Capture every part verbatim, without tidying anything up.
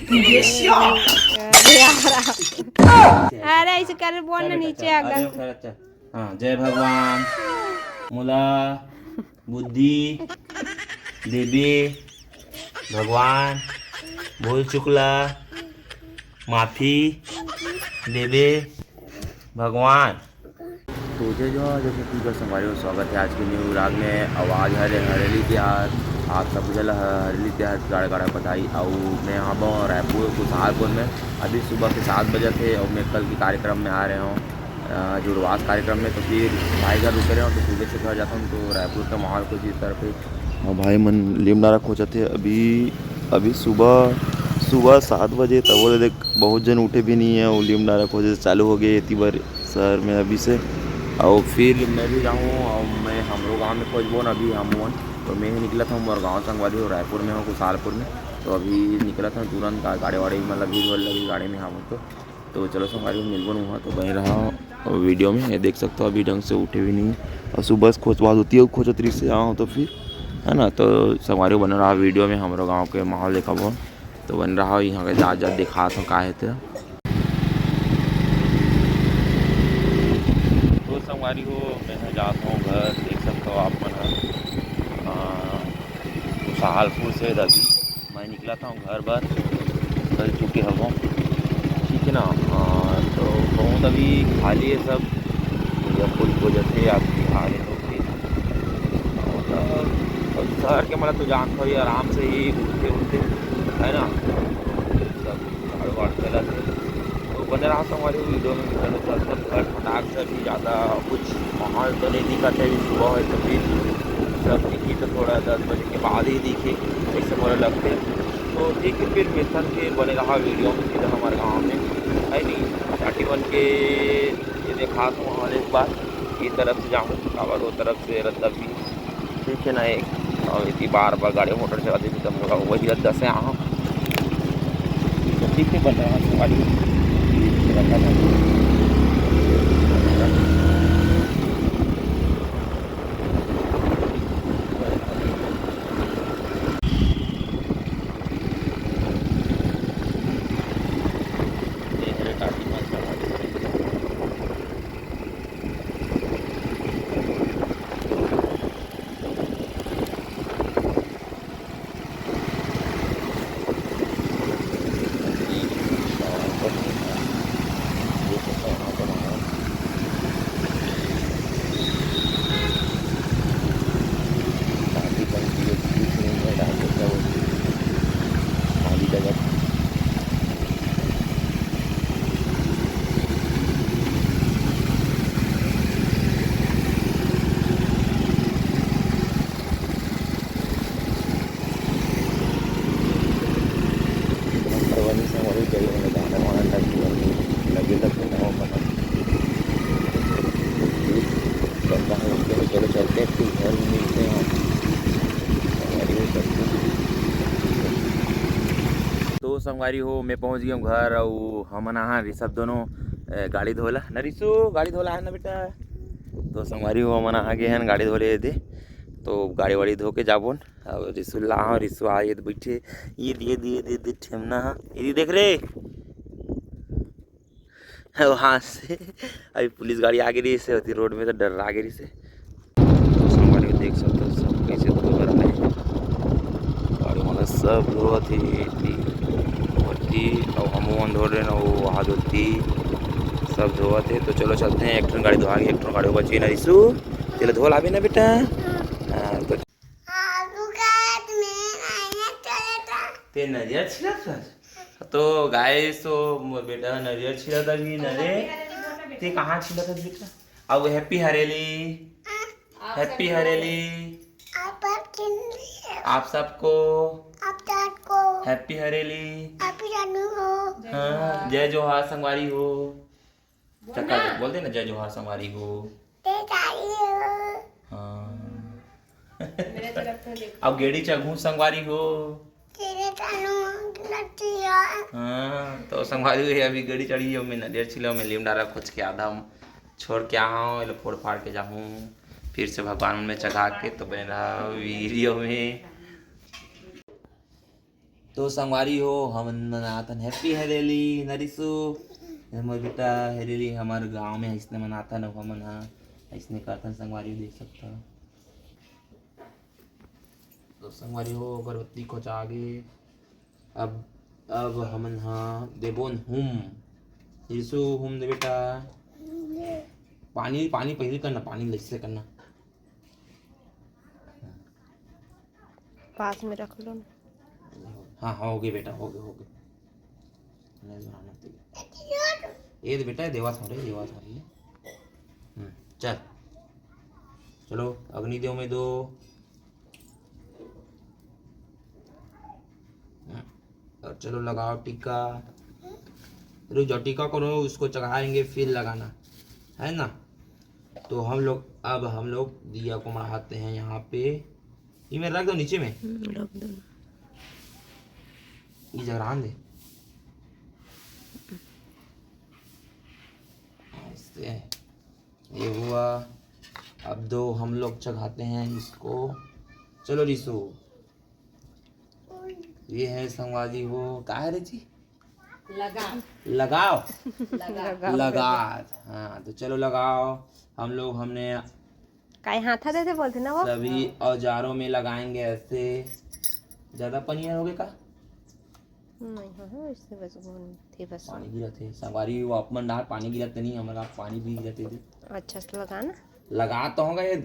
अरे यार, अरे ऐसे कर, बोल ना, नीचे आ गया। हाँ, जय भगवान, मोला बुद्धि देबे भगवान, भूल चुकला माफी देबे भगवान। तो जय जोहार, जय छत्तीसगढ़ संगवारी हो, स्वागत है आज के न्यू व्लॉग में। आवाज हरे हरेली तिहार, आप सब जल हरेली तिहार गाड़ा गाड़ा बधाई। अउ मैं आबो रायपुर खुशहालपुर में, अभी सुबह के सात बजे थे और मैं कल के कार्यक्रम में आ रहे हूँ, अ, जुड़वास कार्यक्रम में। तो फिर भाई घर रुके रहे हूँ, तो सुबह से घर जाता हूँ, तो रायपुर का माहौल कुछ इस तरह पे। और भाई मन लीम डारा खोजत हे अभी, अभी सुबह, सुबह सात बजे, तब वो देख बहुत जन उठे भी नहीं है, वो लीम डारा खोजे चालू हो गए इतनी बार शहर में अभी से। और फिर मैं भी जाऊँ और मैं हमरो गाँव में खोजबो ना, अभी हम मन तो मैं ही निकला था मोर गाँव संगवारी हो, रायपुर में हो, खुशहालपुर में। तो अभी निकला था तुरंत, गा-, गाड़ी वाड़ी मतलब भीड़ भाड़ लगी गाड़ी में हम तो। तो चलो संगवारी हो, मिलबो न हुआ तो बने रहा वीडियो में। ये देख सकते हो अभी ढंग से उठे भी नहीं, और सुबह से खोजबाज होती है, खोजत रही से आओ तो फिर, है ना। तो संगवारी हो, बने रहा वीडियो में, हमरो गाँव के माहौल देखाबो। तो बने रहा, यहाँ के जात जात दिखात हो का है तो। तो संगवारी हो, मैं ह जात हूँ घर, देख सकते हो आप मन ह। अ, खुशहालपुर से अभी मैं निकला था घर बर, चल चुके हवं, ठीक है ना। अ, तो बहुत अभी खाली है सब, या कोई वजह से आप बिहार है तो फिर, और शहर के मतलब तो जानते हो ही, आराम से ही घूमते उठते, है ना, सब झाड़ू वाड़ू चलत हे। तो बने रहा संगवारी हो वीडियो में, चलो सब, सब खट खटाक से अभी ज़्यादा कुछ माहौल तो नहीं दिखत है, अभी सुबह है तो फिर सब दिखी तो थोड़ा दस बजे के बाद ही दिखी, ऐसे मोला लगते। तो ठीक है, फिर मिलथन फिर बने रहा वीडियो में सीधा हमारे गाँव में, है नहीं, चाटी बन के ये देखा तो वहाँ एक बार ये तरफ से जाऊँ, काबर वो तरफ से रद्दा भी ठीक है ना, एक और इतनी बार बार गाड़ी मोटर चला देती तो मोला वही दस से आहा। तो ठीक है, बन रहा है गाड़ी। चलो चलते हैं, फिर घर में मिलते हैं। तो संगवारी हो, मैं पहुंच गया हूँ घर, और हमन आहा ऋषभ दोनों, ए, गाड़ी धोला ना। ऋषु, गाड़ी धोला है ना बेटा? तो संगवारी हो, हमन आ गए हैं गाड़ी धोले दे। तो गाड़ी वाड़ी धो के जाबोन। अब रिसु ला, हाँ, रिसु आ, ये तो बैठे, ये दिए, दिए, दिए, दिए, ठेमना, हाँ, ये देख रे। वहाँ से अभी पुलिस गाड़ी आ गई से होती रोड में, तो डर आ गई से। तो संगवारी हो, देख सकते हो सब कैसे धो रहा है। गाड़ी वाला सब धोवत है, इतनी मट्टी, और हम वो धो रहे ना, वो वहाँ धोती, सब धोवत है। तो चलो चलते हैं, एक ठन गाड़ी धोआ के, एक ठन गाड़ी बची ना रिसु, तेला धो लाबे ना बेटा। हाँ, तो आलू काट में आया चलता। ते नरियर छिलत हस? तो गाइस, तो मोर बेटा नरियर छिलत अभी न रे। ते कहाँ छिलत हस बेटा? अब हैप्पी हरेली। हैप्पी हरेली। आप सबके लिए। आप सबको। आप सबको। हैप्पी हरेली। हैप्पी जानू हो। हाँ, जय जोहार संगवारी हो। चक्का बोल दे ना, जय जोहार संगवारी हो। जय जोहार हो। हाँ। मेरे तरफ से देखो। अब गेड़ी चघू संगवारी हो। तेरे तानू लट्टिया। हाँ, तो संगवारी हो, अभी गेड़ी चढ़ी हो, मैं नरियर छिला, मैं लीम डारा खोज के आधा हम छोड़ के आहा हूँ, एला फोड़ फाड़ के जाहूँ, फिर से भगवान मन में चघा के। तो बने रहा वीडियो में। तो संगवारी हो, हमन मनाथन हैप्पी हरेली नरिसू। हमर बेटा हरेली हमर गांव में अइसने मनाथन, अउ हमन ह अइसने करथन संगवारी हो, देख सकत हो। तो संगवारी हो, अगरबत्ती खोचा गे। अब अब हमन ह देबोन हुम। रिसू, हुम दे बेटा। पानी पानी पहिली करना, पानी लइसे करना। पास में रख लो ना। हाँ हाँ, हो गए बेटा, हो गए, हो गए। नहीं बनाना तेरे। ये दे बेटा, देवा था रे, देवा था ये। हम्म, चल। चलो, अग्निदेव में दो। हम्म, और चलो लगाओ टीका। रुक जाओ, टीका करो, उसको चढ़ाएंगे फिर लगाना, है ना? तो हम लोग, अब हम लोग दिया को मढ़ाते हैं यहाँ पे। ये में रख दो नीचे में। हम्म, रख दो। ये जगह रहन दे। ऐसे। ये हुआ। अब दो हम लोग चघाते हैं इसको। चलो रिसू, ये है संगवारी हो, का है रे जी? लगा लगाओ। लगा लगाओ। लगा। हाँ, तो चलो लगाओ। हम लोग, हमने काय हाथा देथे बोलथे ना वो। सभी औजारों में लगाएंगे ऐसे। ज्यादा पनिया हो गए का? नहीं हो, हो, इससे बस घूम थे बस। पानी गिरत है संगवारी, वो अपन डार पानी गिरत नहीं, हमारा पानी भी गिरत है। अच्छा से लगा ना। लगा तो होगा ये,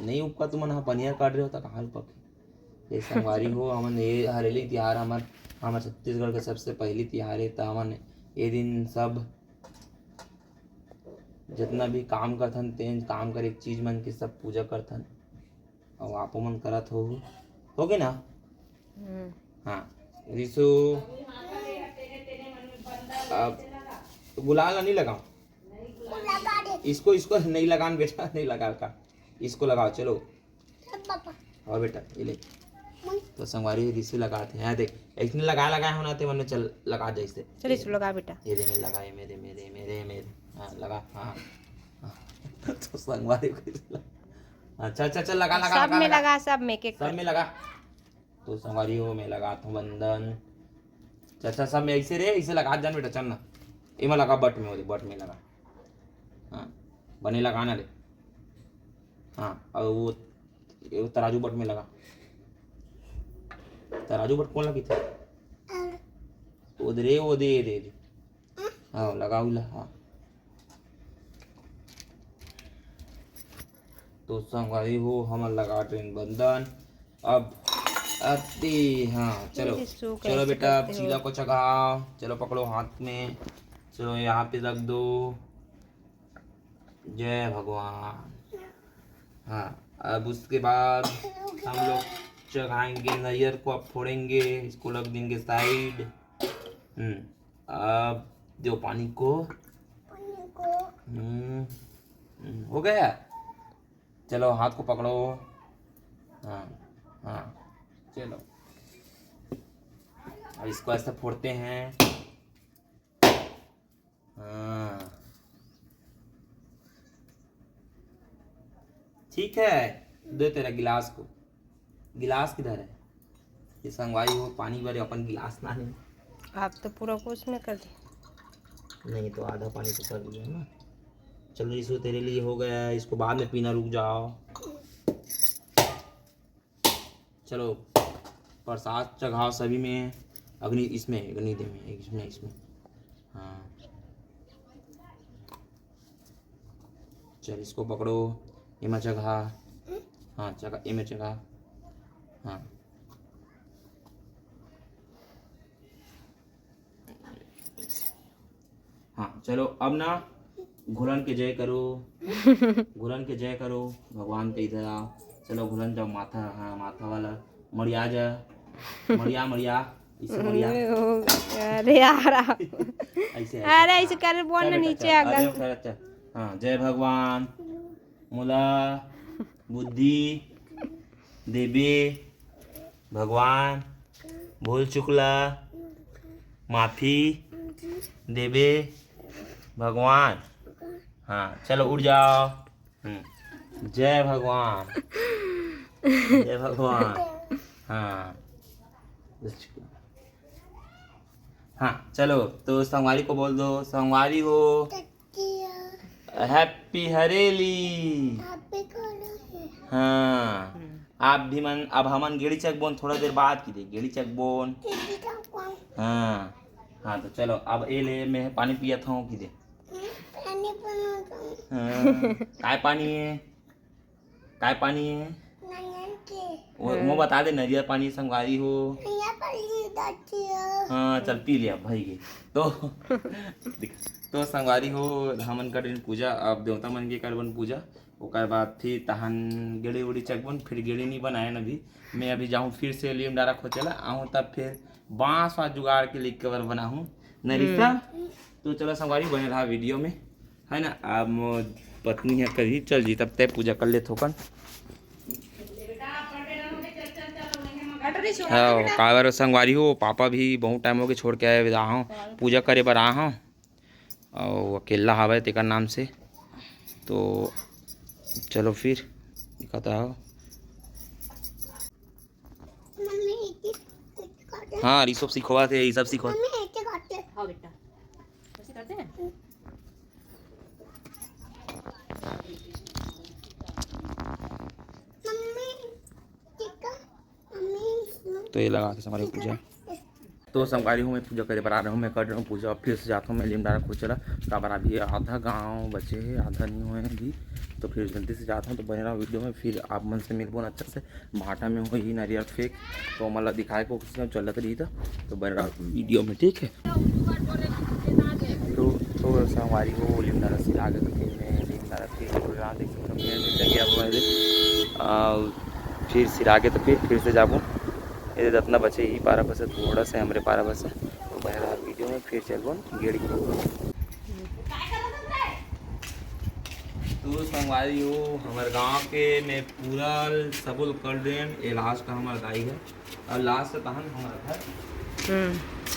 नहीं उपका तुमन ह पनिया काट रहे हो तो कहाँ उपक? ये संगवारी हो, हमन ये हरेली तिहार हमर हमर छत्तीसगढ़ के सबसे पहली तिहार है, तो हमन ये दिन सब जितना भी काम करथन, तेन काम करे चीज मन के सब पूजा करथन। और आपो मन करत हो, हो गए ना? हम्म। हाँ, रिसू, अब गुलाल नहीं लगाओ, इसको, इसको नहीं लगान बेटा, नहीं लगा का, इसको लगाओ। चलो, और बेटा ये ले। तो संगवारी रिसू लगाते हैं, देख, इसने लगा लगाए होना थे, मैंने चल लगा दे इसे। चल इसको लगा बेटा। ये दे, मेरे लगा, ये मेरे, मेरे, मेरे, मेरे। हाँ, लगा, हाँ, हाँ। तो संगवारी को, अच्छा, अच्छा, अच्छा, लगा, लगा, सब में लगा, सब में एक एक सब में लगा। तो संगवारी हो, मैं लगाता हूँ बंदन। अच्छा, अच्छा, सब में ऐसे रे, ऐसे लगा जान बेटा, चल ना। एमा लगा, बट में, ओदे बट में लगा। हाँ, बने लगा ना रे। हाँ, और वो, वो तराजू बट में लगा। तराजू बट कौन लगी थे? ओदे रे, ओदे, दे, दे। हाँ, लगाओ ला, हाँ। तो संगवारी हो, हमन लगा ट्रेन बंदन। अब अति, हाँ, चलो, ये सो चलो कैसे बेटा, अब करते हो? चीला को चघाओ। चलो, पकड़ो हाथ में, चलो, यहाँ पे रख दो। जय भगवान। हाँ, अब उसके बाद हम लोग चघाएंगे नैयर को, अब फोड़ेंगे, इसको रख देंगे साइड। हम्म, अब दो पानी को। हम्म, हम्म, हो गया। चलो, हाथ को पकड़ो। हाँ, हाँ, चलो, अब इसको ऐसे फोड़ते हैं। हाँ, ठीक है, दे तेरा गिलास को। गिलास किधर है? ये संगवारी हो, पानी भरे, अपन गिलास ना है। आप तो पूरा को उसमें कर दे। नहीं, तो आधा पानी तो कर दिया ना। चलो, इसको, तेरे लिए हो गया है, इसको बाद में पीना, रुक जाओ। चलो, प्रसाद चघाओ सभी में। अग्नि, इसमें, अग्नि दे में, इसमें, इसमें। हाँ, चल, इसको पकड़ो। एमा चघा। हाँ, चघा, एमे चघा। हाँ, हाँ, चलो, अब ना घुलन के जय करो। घुलन के जय करो, भगवान के इधर आओ। चलो, घुलन जाओ, माथा, हाँ, माथा वाला मड़िया जा, मड़िया, मड़िया, इसे मड़िया। अरे यार, ऐसे, अरे ऐसे कर, बोल चल ना, बेटा, नीचे चल, आ अरे, गल। उठा, अच्छा। हाँ, जय भगवान, मोला बुद्धि देबे भगवान, भूल चुकला माफी देबे भगवान। हाँ, चलो, उठ जाओ। हम्म, जय भगवान, जय भगवान। हाँ, भूल चुकला। हाँ, चलो, तो संगवारी को बोल दो, संगवारी हो, हैप्पी हरेली। हाँ, आप भी मन, अब हमन गेड़ी चकबोन थोड़ा देर बाद की दे, गेड़ी चकबोन। हाँ, हाँ, तो चलो, अब ए ले, मैं पानी पियत हूँ की दे। हाँ, काय पानी है? काय पानी है? वो, वो बता दे, नरियर पानी संगवारी हो। हाँ, चल पी लिया भाई के। तो देख, तो संगवारी हो, हमन कर दिन पूजा, अब देवता मन के करबन पूजा, ओकर बाद फिर तहन गेड़ी उड़ी चकबन, फिर गेड़ी नहीं बनाए न अभी। मैं अभी जाऊँ फिर से लीम डारा खोचे ला, आहूँ तब फिर बांस वास जुगाड़ के लेके बर बनाहूँ। नरिसा, तो चलो संगवारी बने रहा वीडियो में, है ना। अब मोर पत्नी है करी चल जी, तब तय पूजा कर ले थोकन। हाँ, काबर संगवारी हो, पापा भी बहुत टाइम हो गए छोड़ के आए, आए हूँ, पूजा करे बर आए हूँ, और अकेला हवे तेकर नाम से। तो चलो फिर दिखाता हो। हाँ, ये सब सिखवा थे, ये सब सिखवा। हाँ बेटा, ऐसे करते हैं। तो ये लगा के संगवारी पूजा। तो संगवारी हो, मैं पूजा करे बर आ रहा हूँ, मैं कर रहा हूँ पूजा, फिर से जाता हूँ मैं लीम डारा खोचे ला। काबर अभी आधा गाँव बचे है, आधा नहीं हुए हैं अभी, तो फिर जल्दी से जाता हूँ। तो बने रहो वीडियो में, फिर आप मन से मिलबो ना अच्छा से। भाटा में होही नरियर फेंक, तो ओमन ला दिखाए के कोशिश में चलत रही था। तो बने रहो वीडियो में, ठीक है। तो, तो संगवारी हो, लीम डारा सिरा गे तो फिर मैं लीम डारा फिर बोल रहा, देखो तो फिर से चल गया वो वाले। आ, फिर सिरा गे तो फिर, फिर से जाबो। ये जितना बचे ही पारा बसे, थोड़ा से हमरे पारा बसे। तो बने रहो वीडियो में, फिर चलबो गेड़ी। तो संगवारी हो, हमर गांव के में पूरा सबो लोग कर देन, ये लास्ट हमर दाई है। और लास्ट तहन हमारा घर। हम्म।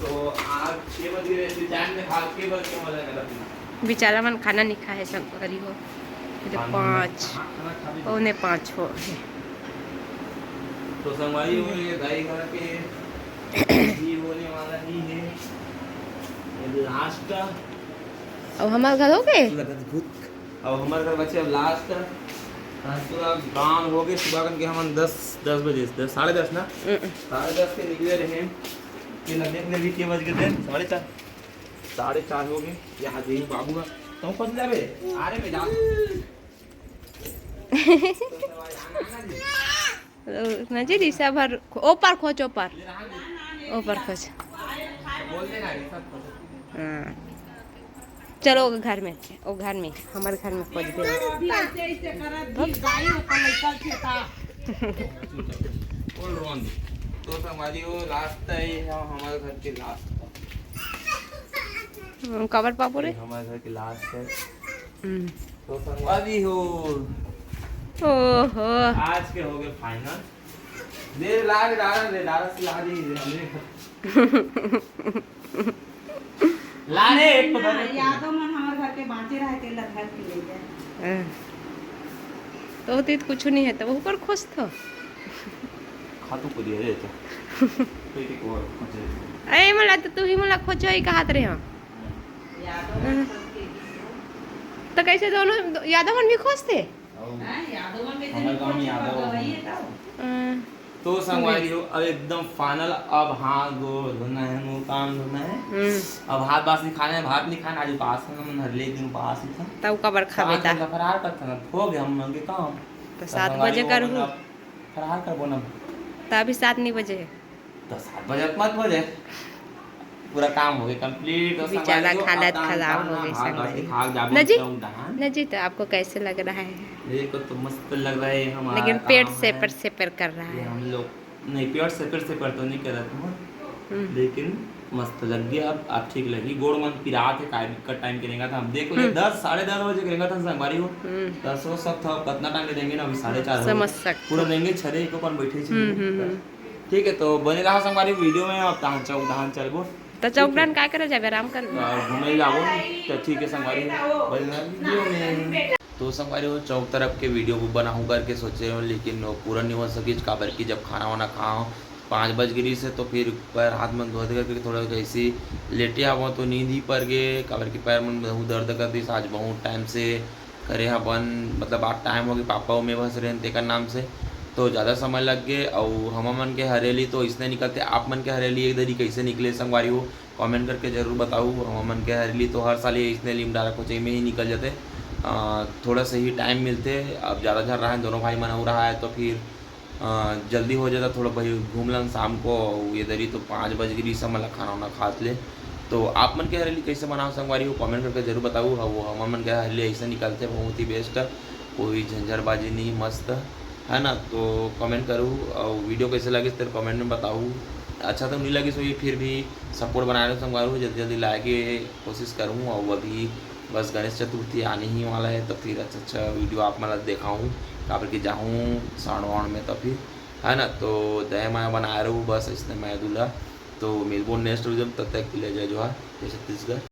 तो आज छः बज गए, तो टाइम में खा के बज के हमारा घर अपना। बेचारा मन खाना नहीं खाए संगवारी हो। ये तो खाना पाँच, खाना खा भी पौने पाँच हो गए। तो संगवारी हो, ये दाई घर के ही होने वाला ही है, ये लास्ट। अब हमार घर हो गए? लगत भूत। अब हमार घर बचे अब लास्ट। आज पूरा गाँव हो गए, सुबह करके हमन दस, दस बजे, दस, साढ़े दस ना? हम्म। साढ़े दस के निकले रहे। ये ना देख ले, अभी के बज गए थे? साढ़े चार। साढ़े चार हो गए। यहाँ देख बाबू का। तुम कौन जाबे? अरे मैं जा। नजर ईसा भर खो-, ओ पार खोच, ओ पार। ओ पार खोच। हाँ। चलो, ओ घर में, ओ घर में, हमारे घर में खोज दे। तो संगवारी हो, लास्ट है ये, हम हमारे घर के लास्ट। हम्म, कवर पापू रे? ये हमारे घर के लास्ट है। हम्म। तो संगवारी हो। ओहो। आज के हो गए फाइनल। दे ला रे डारा, रे डारा से ला दी रे हमने। ला रे, एक तो धर। यादव मन हमारे घर के बांचे रहे, तेल धर के ले जाए। हाँ। तो होती तो कुछ नहीं है, तो ऊपर खुश था। खातू को दिया जाए तो। कोई को और खोजे। अरे मला तो तू ही मला खोजो ही कहत रहे हो। यादव मन सबके तो कैसे दोनों यादव मन भी खुश थे? हाँ, यादव मन कैसे हमारे गाँव में यादव हो। हाँ। तो संगवारी हो, अब एकदम फाइनल, अब हाथ गोड़ धोना है, मुंह कान धोना है। हम्म। अब हाथ बास नहीं खाना है, भात नहीं खाना, आज उपास है, हमन हर ले दिन उपास ही था। तब काबर खाबे ता? फरार करता ना, हो गया हम लोग के काम। तो तो सात संगवारी बजे हो, करहू। मतलब, फरार करबो ना। तो अभी सात नहीं बजे है। तो सात बजे मत बजे। पूरा काम हो गया कंप्लीट। बेचारा हालत खराब हो गई संगवारी। नजी, नजी, तो आपको कैसे लग रहा है? मेरे को तो मस्त लग रहा है हमारा, लेकिन पेट सेपर सेपर कर रहा है। हम लोग नहीं, पेट सेपर सेपर तो नहीं कर रहा था, हम्म। लेकिन मस्त लग गया। अब, अब ठीक लगी। गोड़ मन पिरात है, काय दिक्कत टाइम के रेंगा था, हम देख ले, हम्म। दस, साढ़े दस बजे के रेंगा था संगवारी हो। हम्म। दस वो सब था, कितना टाइम के देंगे ना, अभी साढ़े चार हो गए। समझ सकते। पूरा देंगे, छरे एक ऊपर बैठे छी। हम्म, हम्म, हम्म। ठीक है, तो बने रहा संगवारी वीडियो में। अब तहां चौक धान चलबो। तो चौक धान का करे जाबे, आराम करबे। और घूमे जाबो। तो ठीक है संगवारी, बने रहा वीडियो में। तो संगवारी हो, चौक तरफ के वीडियो को बनाऊं करके सोचे हो, लेकिन वो पूरा नहीं हो सकी, काबर कि जब खाना वाना खाओ पाँच बज गे रिहिस हे, तो फिर पैर हाथ मन धोत करके थोड़ा जैसे लेटे हवं, तो नींद ही पर गे, काबर कि पैर मन बहुत दर्द कर दिस। आज बहुत टाइम से करे हवन, मतलब आज टाइम हो गए पापा अउ मैं बस रहेन तेकर नाम से, तो ज़्यादा समय लग गए। और हम मन के हरेली तो इसने निकलते, आप मन के हरेली एक दरी कैसे निकले संगवारी हो, कमेंट करके जरूर बताऊ। हम मन के हरेली तो हर साल ये इसने लीम डारा कोचई में ही निकल जाते। अ, थोड़ा सा ही टाइम मिलते, अब ज़्यादा झन रहा है, दोनों भाई मन अउ रहा है, तो फिर अ, जल्दी हो जाता, थोड़ा भाई घूम लन शाम को। ये दरी तो पाँच बज गे रिहिस, हमन ला खाना वाना खात ले। तो आप मन के हरेली कैसे मनाओ संगवारी हो, कमेंट करके जरूर बताऊ। हाँ, वो हमर मन के हरेली ऐसे निकलते, बहुत ही बेस्ट, कोई झंझरबाजी नहीं, मस्त है ना। तो कमेंट करू और वीडियो कैसे लगिस तेरे कमेंट में बताऊ। अच्छा तो नहीं लगिस होही, फिर भी सपोर्ट बनाए रहो संगवारी हो, जल्दी जल्दी लाए के कोशिश करूँ। और अभी बस गणेश चतुर्थी आने ही वाला है, तो फिर अच्छा अच्छा वीडियो आप मन ला देखाऊँ, काबर कि जाहूँ साउंड वाउंड में, तो फिर है ना। तो दया माया बनाए रहू बस इसने मैं दूल्हा। तो मिलबो नेक्स्ट वीडियो में, तब तक के लिए जय जोहार, जय छत्तीसगढ़।